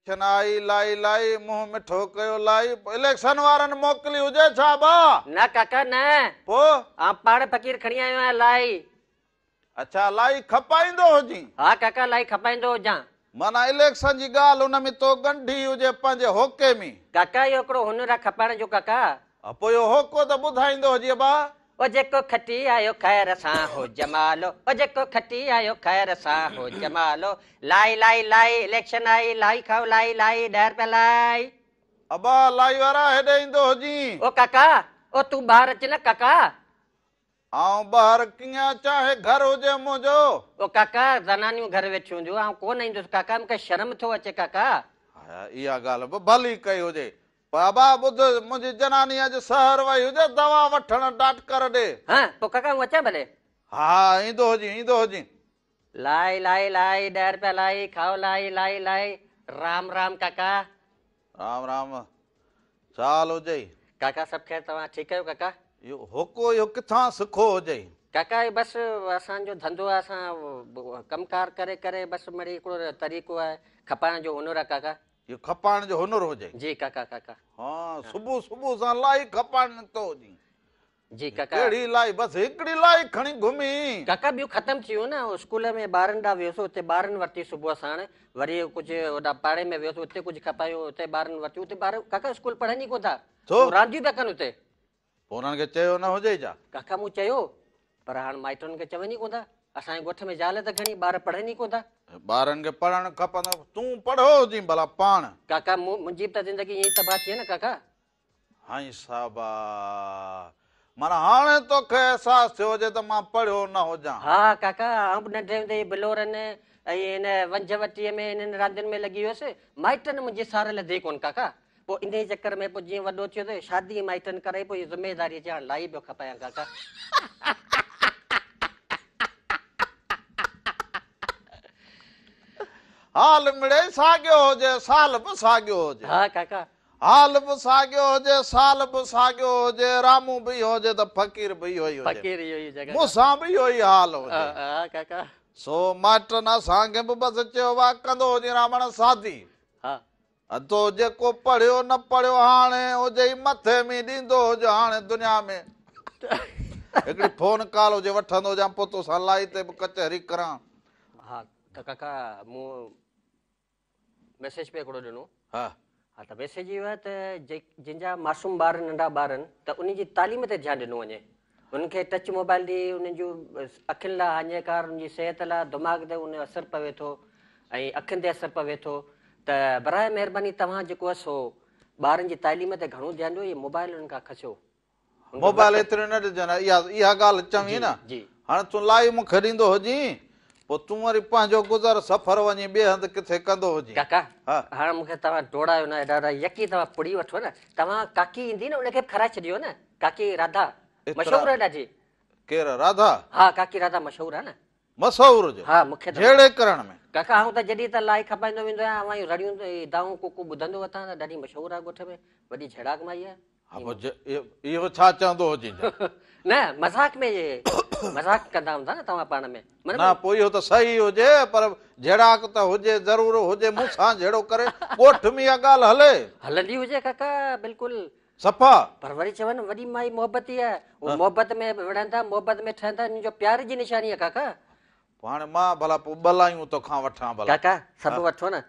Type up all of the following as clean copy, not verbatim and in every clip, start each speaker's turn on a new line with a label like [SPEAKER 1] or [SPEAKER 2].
[SPEAKER 1] Election آئي لائي لائي منهن مٺو ڪيو لائي اليڪشن وارن موڪلي هجي ڇا ڀا؟
[SPEAKER 2] نه ڪاڪا نه.
[SPEAKER 1] پوء؟
[SPEAKER 2] آئون پاڻ فقير کڻي آيو آهيان لائي.
[SPEAKER 1] اڇا لائي کپائيندو هجين؟
[SPEAKER 2] ها ڪاڪا لائي کپائيندو هجان.
[SPEAKER 1] معنيٰ اليڪشن جي ڳالهه ان ۾ تو ڳنڍي هجي پنهنجي هوڪي ۾.
[SPEAKER 2] ڪاڪا اهو هڪڙو هنر آهي کپائڻ جو ڪاڪا.
[SPEAKER 1] ها پوء اهو هوڪو ته ٻڌائيندو هجي ڀا.
[SPEAKER 2] او جيڪو کٽي آيو خير سان هو جمالو او جيڪو کٽي آيو خير سان هو جمالو لائي لائي لائي اليڪشن آئي لائي کائو لائي لائي ڏهه رپيا لائي.
[SPEAKER 1] ابا لائي وارا هيڏي ايندو هجين.
[SPEAKER 2] او ڪاڪا او تون ٻاهر اچ نه ڪاڪا.
[SPEAKER 1] آئون ٻاهر ڪيئن اچان هي گهر هجي منهنجو.
[SPEAKER 2] او ڪاڪا زنانيون گهر ويٺيون هونديون آئون ڪونه ايندس ڪاڪا مونکي شرم ٿو اچي ڪاڪا.
[SPEAKER 1] هايا اها ڳالهه به ڀلي ڪئي هجي پر ابا ٻڌ منهنجي جناني اڄ سحر وئي هجي دوا وٺڻ ڊاڪٽر ڏي.
[SPEAKER 2] ها پوء ڪاڪا آئون اچان ڀلي.
[SPEAKER 1] ها ها ايندو هجين ايندو هجين.
[SPEAKER 2] لائي لائي لائي ڏهه رپيا لائي کائو لائي لائي لائي رام رام ڪاڪا.
[SPEAKER 1] رام رام ڇا حال هجئي.
[SPEAKER 2] ڪاڪا سڀ خير توهان ٺيڪ آهيو ڪاڪا.
[SPEAKER 1] اهو هوڪو اهو ڪٿان سکو هجئي.
[SPEAKER 2] ڪاڪا اهو بس اسان جو ڌنڌو آهي اسان ڪم ڪار ڪري ڪري بس مڙئي هڪڙو طريقو آهي کپائڻ جو هنر آهي ڪاڪا.
[SPEAKER 1] اهو کپائڻ جو هنر هجئي.
[SPEAKER 2] جي ڪاڪا ڪاڪا.
[SPEAKER 1] ها صبح صبح سان لائي کپائڻ نڪتو هجين.
[SPEAKER 2] جي ڪاڪا.
[SPEAKER 1] ڪهڙي لائي بس هڪڙي لائي کڻي گهمي.
[SPEAKER 2] ڪاڪا ٻيون ختم ٿي ويون نه اسڪول ۾ ٻارن ڏانهن ويس اتي ٻارن ورتي صبح ساڻ وري ڪجهه هوڏانهن پاڙي ۾ ويس اتي ڪجهه کپايو اتي ٻارن ورتيون اتي ٻار ڪاڪا اسڪول پڙهن ئي ڪونه ٿا
[SPEAKER 1] ڇو؟
[SPEAKER 2] هو رانديون پيا ڪن اتي.
[SPEAKER 1] پوء انهن کي چيو نه هجئي ڇا؟
[SPEAKER 2] ڪاڪا مون چيو پر هاڻ مائٽن کي چون ئي ڪونه ٿا اسان جي ڳوٺ ۾ زال ته گهڻي ٻار پڙهن ئي ڪونه ٿا.
[SPEAKER 1] ٻارن کي پڙهڻ کپندو تون پڙهيو هجين ڀلا پاڻ.
[SPEAKER 2] ڪاڪا منهنجي به ته زندگي ائين ئي تباهه ٿي نه ڪاڪا.
[SPEAKER 1] هائين صاحبا! معنيٰ هاڻي توکي احساس ٿيو هجي ته مان پڙهيو نه هجان.
[SPEAKER 2] ها ڪاڪا، آئون به ننڍي هوندي ئي بلورن ۽ هن ونجهه وٽيء ۾ انهن راندين ۾ لڳي ويس. مائٽن منهنجي سار لڌي ڪونه ڪاڪا. پوء انهيء چڪر ۾ پوء جيئن وڏو ٿيو ته شادي مائٽن ڪرائي پوء هيء ذميداري اچي هاڻ لائي پيو کپايان ڪاڪا.
[SPEAKER 1] حال مڙئي ساڳيو هجي، سال به ساڳيو هجي.
[SPEAKER 2] ها ڪاڪا.
[SPEAKER 1] حال به ساڳيو هجي، سال به ساڳيو هجي، رامون به اهو هجي ته فقير به اهو ئي هجي.
[SPEAKER 2] فقير اهو ئي هجي
[SPEAKER 1] مون سان به اهو ئي حال هجي.
[SPEAKER 2] ها ڪاڪا.
[SPEAKER 1] سو مائٽن اسان کي به بس چيو وا ڪندو هجين رامڻ شادي.
[SPEAKER 2] ها.
[SPEAKER 1] اڌو جيڪو پڙهيو نه پڙهيو هاڻي هجئي مٿي ۾ ڏيندو هج هاڻي دنيا ۾. هڪڙي فون ڪال هجي وٺندو هجان پوء توسان لائي تي به ڪچهري ڪران.
[SPEAKER 2] ها ته ڪاڪا مون ميسيج پئي هڪڙو ڏنو.
[SPEAKER 1] ها.
[SPEAKER 2] ها ته ميسيج اهو آهي ته جن جا معصوم ٻار ننڍا ٻار آهن ته انهن جي تعليم تي ڌيان ڏنو وڃي انهن کي ٽچ موبائل ڏئي انهن جون اکين لاء هاڃيڪار انهن جي صحت لاء دماغ تي ان جو اثر پوي ٿو ۽ اکين تي اثر پوي ٿو ته براء مهرباني توهان جيڪو آهي سو ٻارن جي تعليم تي گهڻو ڌيان ڏيو اهي موبائل انهن کان کسيو
[SPEAKER 1] موبائل ايترو نه ڏجن اها اها ڳالهه چوين نه هاڻي تون لائي مون کي ڏيندو هجين پوء تون وري پنهنجو گذر سفر وڃي ٻئي هنڌ ڪٿي ڪندو هجين.
[SPEAKER 2] ڪاڪا هاڻ مون کي توهان ڊوڙايو نه ايڏا يڪي توهان پڙي وٺو نه توهان ڪاڪي ايندي نه ان کي به کارائي ڇڏيو نه ڪاڪي راڌا مشهور آهي ڏاڍي.
[SPEAKER 1] ڪير راڌا؟
[SPEAKER 2] ها ڪاڪي راڌا مشهور آهي نه.
[SPEAKER 1] مشهور هجي
[SPEAKER 2] ها مون کي ته
[SPEAKER 1] جهيڙي ڪرڻ ۾.
[SPEAKER 2] ڪاڪا آئون ته جڏهن ته لائي کپائيندو ويندو آهيان اوهان جون رڙيون دانهون ڪوڪون ٻڌندو وتان ته ڏاڍي مشهور آهي ڳوٺ ۾ وڏي جهيڙاڪ مائي آهي.
[SPEAKER 1] ها پوء اهو ڇا چوندو هجين ڇا؟
[SPEAKER 2] نه مذاق ۾ مذاق ڪندا هوندا نه توهان پاڻ ۾.
[SPEAKER 1] نه پوء اهو ته صحيح هجي پر جهيڙاڪ ته هجي ضرور هجي مون سان جهيڙو ڪري ڳوٺ ۾ اها ڳالهه هلي.
[SPEAKER 2] هلندي هجي ڪاڪا بلڪل.
[SPEAKER 1] صفا.
[SPEAKER 2] پر وري چون وڏي مائي محبتي آهي هو محبت ۾ وڙهن ٿا محبت ۾ ٺهن ٿا انهن جو پيار جي نشاني آهي ڪاڪا.
[SPEAKER 1] پوء هاڻي مان ڀلا پوء ٻه لايون توکان وٺان ڀلا.
[SPEAKER 2] ڪاڪا سڀ وٺو نه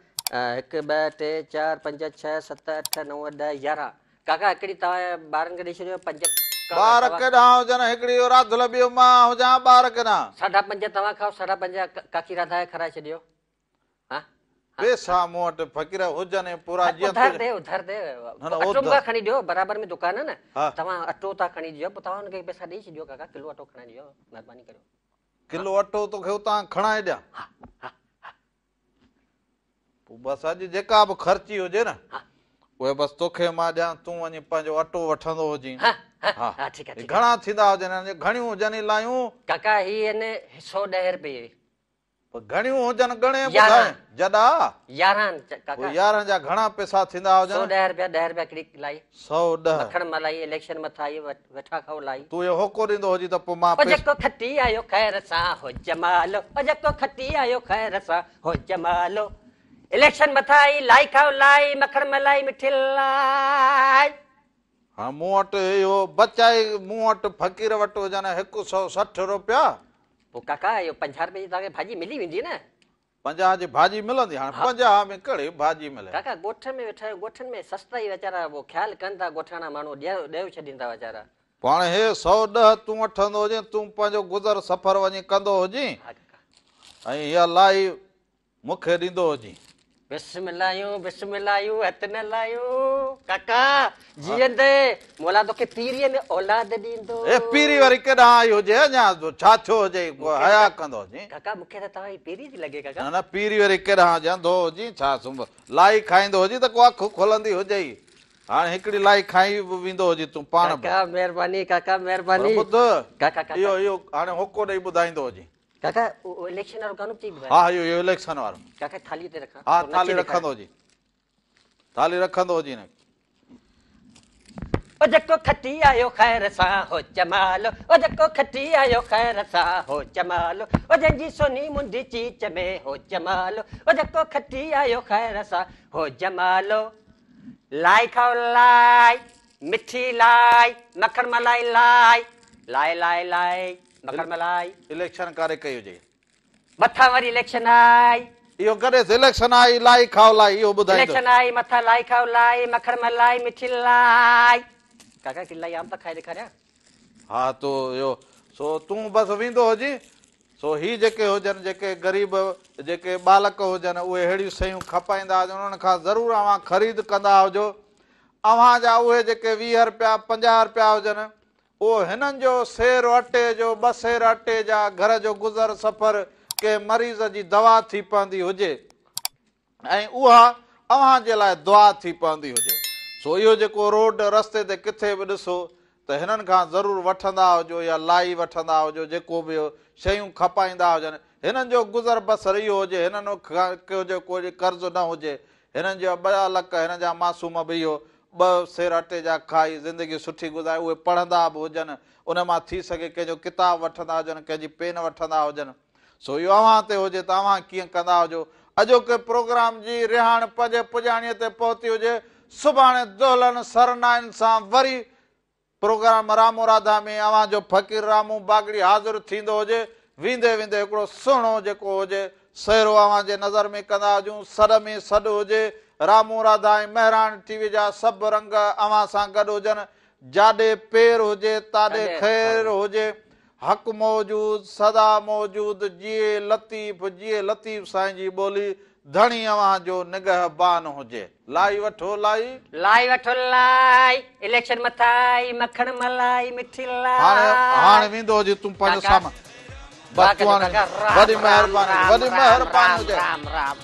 [SPEAKER 2] هڪ ٻه ٽي چار پنج ڇهه ست اٺ نو ڏهه 11 ڪاڪا هڪڙي توهان ٻارن کي ڏئي ڇڏيو پنج
[SPEAKER 1] ٻار ڪيڏانهن هجن هڪڙي راڌل ٻيو مان هجان ٻار ڪيڏانهن.
[SPEAKER 2] ساڍا پنج توهان کائو ساڍا پنج ڪاڪي راڌا کي کارائي ڇڏيو ها
[SPEAKER 1] پيسا مون وٽ فقير هجن ئي پورا جيئن
[SPEAKER 2] اڌار تي اڌار تي اٽو مون کان کڻي ڏيو برابر ۾ دڪان آهي نه توهان اٽو ٿا کڻي ڏيو پوء توهان ان کي پيسا ڏئي ڇڏيو ڪاڪا ڪلو اٽو کڻائي ڏيو مهرباني ڪريو.
[SPEAKER 1] ڪلو اٽو توکي اتان کڻائي ڏيان. پوء بس اڄ جيڪا به خرچي هجي نه اهي بس توکي مان ڏيان تون وڃي پنهنجو اٽو وٺندو هجين.
[SPEAKER 2] ها ٺيڪ آهي.
[SPEAKER 1] گهڻا ٿيندا هجن گهڻيون هجن ئي لايون.
[SPEAKER 2] ڪاڪا هي آهن 110 رپئي.
[SPEAKER 1] پوء گهڻيون هجن ڳڻي ٻڌاء جڏا.
[SPEAKER 2] 11 ڪاڪا.
[SPEAKER 1] پوء 11 جا گهڻا پئسا ٿيندا هجن؟
[SPEAKER 2] 110 رپيا 10 رپيا ڪڙي لائي.
[SPEAKER 1] 110.
[SPEAKER 2] مکڻ ملائي اليڪشن مٿان آئي ويٺا کائو لائي.
[SPEAKER 1] تون اهو هوڪو ڏيندو هجين ته پوء مان
[SPEAKER 2] پئسا. او جيڪو کٽي آيو خير سان هو جمالو او جيڪو کٽي آيو خير سان هو جمالو. اليڪشن مٿان آئي، لائي کائو لائي، مکڻ ملائي مٺي لائي.
[SPEAKER 1] هاڻ مون وٽ اهو بچائي مون وٽ فقير وٽ هجن هڪ سئو 60 روپيا.
[SPEAKER 2] پوء ڪاڪا اهو 50 روپئي جي توهان کي ڀاڄي ملي ويندي نه؟
[SPEAKER 1] 50 جي ڀاڄي ملندي؟ هاڻ 50 ۾ ڪهڙي ڀاڄي ملي؟
[SPEAKER 2] ڪاڪا ڳوٺ ۾ ويٺا آهيو، ڳوٺن ۾ سستا ئي ويچارا اهو خيال ڪن ٿا ڳوٺاڻا ماڻهو ڏيو ڇڏين ٿا ويچارا.
[SPEAKER 1] پوء هاڻي هي 110 تون وٺندو هجين، تون پنهنجو گذر سفر وڃي ڪندو هجين ۽ اها لائي مون کي ڏيندو هجين.
[SPEAKER 2] بسم لايون بسم لايون هٿ نه لايون ڪاڪا جيئندي مولا توکي پيريء ۾ اولاد ڏيندو.
[SPEAKER 1] اي پيري وري ڪيڏانهن آئي هجي اڃا ڇا ٿيو هجي حيا ڪندو هجين.
[SPEAKER 2] ڪاڪا مون کي ته توهان جي پيري ٿي لڳي ڪاڪا.
[SPEAKER 1] نه نه پيري وري ڪيڏانهن هجي انڌو هجين ڇا سنب لائي کائيندو هجين ته ڪو اک کلندي هجئي هاڻي هڪڙي لائي کائي به ويندو هجين تون پاڻ به.
[SPEAKER 2] ڪاڪا مهرباني ڪاڪا مهرباني.
[SPEAKER 1] پر ٻڌ
[SPEAKER 2] ڪاڪا ڪاڪا
[SPEAKER 1] اهو اهو هاڻي هوڪو ڏئي ٻڌائيندو هجين.
[SPEAKER 2] ڪاڪا اهو اليڪشن وارو گانو به چئي ٻڌايو.
[SPEAKER 1] ها اهو اليڪشن وارو.
[SPEAKER 2] ڪاڪا ٿالهي تي رکان.
[SPEAKER 1] ها ٿالهي رکندو هجين. ٿالهي رکندو هجين.
[SPEAKER 2] او جيڪو کٽي آيو خير سان هو جمالو، او جيڪو کٽي آيو خير سان هو جمالو، او جنهن جي سوني منڊي چيچ ۾ هو جمالو، او جيڪو کٽي آيو خير سان هو جمالو. لائي کائو لائي، مٺي لائي، مکڻ ملائي لائي، لائي لائي لائي، مکڻ ملائي.
[SPEAKER 1] اليڪشن ڪاري ڪئي هجي.
[SPEAKER 2] مٿان وري اليڪشن آئي.
[SPEAKER 1] اهو گڏيس اليڪشن آئي لائي کائو لائي اهو ٻڌائيندو.
[SPEAKER 2] اليڪشن آئي مٿان لائي کائو لائي مکڻ ملائي مٺي لائي. ڪاڪا هڪڙي لائي آئون ته کائي ڏيکاريان.
[SPEAKER 1] ها تو اهو سو تون بس ويندو هجين سو هي جيڪي هجن جيڪي غريب جيڪي ٻالڪ هجن اهي اهڙيون شيون کپائيندا هجن انهن کان ضرور اوهان خريد ڪندا هجو اوهان جا اهي جيڪي 20 رپيا 50 رپيا هجن اهو هنن جو سير اٽي جو ٻه سير اٽي جا گهر جو گذر سفر ڪنهن مريض جي دوا ٿي پوندي هجي ۽ اها اوهان جي لاء دعا ٿي پوندي هجي. سو اهو جيڪو روڊ رستي تي ڪٿي به ڏسو ته هنن کان ضرور وٺندا هجو يا لائي وٺندا هجو جيڪو به شيون کپائيندا هجن هنن جو گذر بسر اهو هجي هنن کان جو ڪو قرض نه هجي هنن جا ٻالڪ هنن جا معصوم به اهو ٻه سير اٽي جا کائي زندگي سٺي گذاري اهي پڙهندا به هجن ان مان ٿي سگهي ڪنهن جو ڪتاب وٺندا هجن ڪنهن جي پين وٺندا هجن سو اهو اوهان تي هجي ته اوهان ڪيئن ڪندا هجو. اڄوڪي پروگرام جي رهاڻ پنهنجي پڄاڻيء تي پهتي هجي سڀاڻي دهلن سرنائن سان وري پروگرام رامو راڌا ۾ اوهان جو فقير رامو باگڙي حاضر ٿيندو هجي، ويندي ويندي هڪڙو سهڻو جيڪو هجي سهرو اوهان جي نظر ۾ ڪندا هجون، سڏ ۾ سڏ هجي، رامو راڌا ۽ مهراڻ ٽي وي جا سڀ رنگ اوهان سان گڏ هجن، جاڏي پير هجي تاڏي خير هجي، حق موجود سدا موجود جيئي لطيف جيئي لطيف سائين جي ٻولي ڌڻي اوهان جو نگهبان هجي. لائي وٺو لائي.
[SPEAKER 2] لائي وٺو لائي اليڪشن مٿان آئي مکڻ ملائي مٺي لائي.
[SPEAKER 1] هاڻي هاڻي ويندو هجي تون پنهنجو سامان بس تون هاڻي وڏي مهرباني وڏي مهرباني هجي.
[SPEAKER 2] رام رام.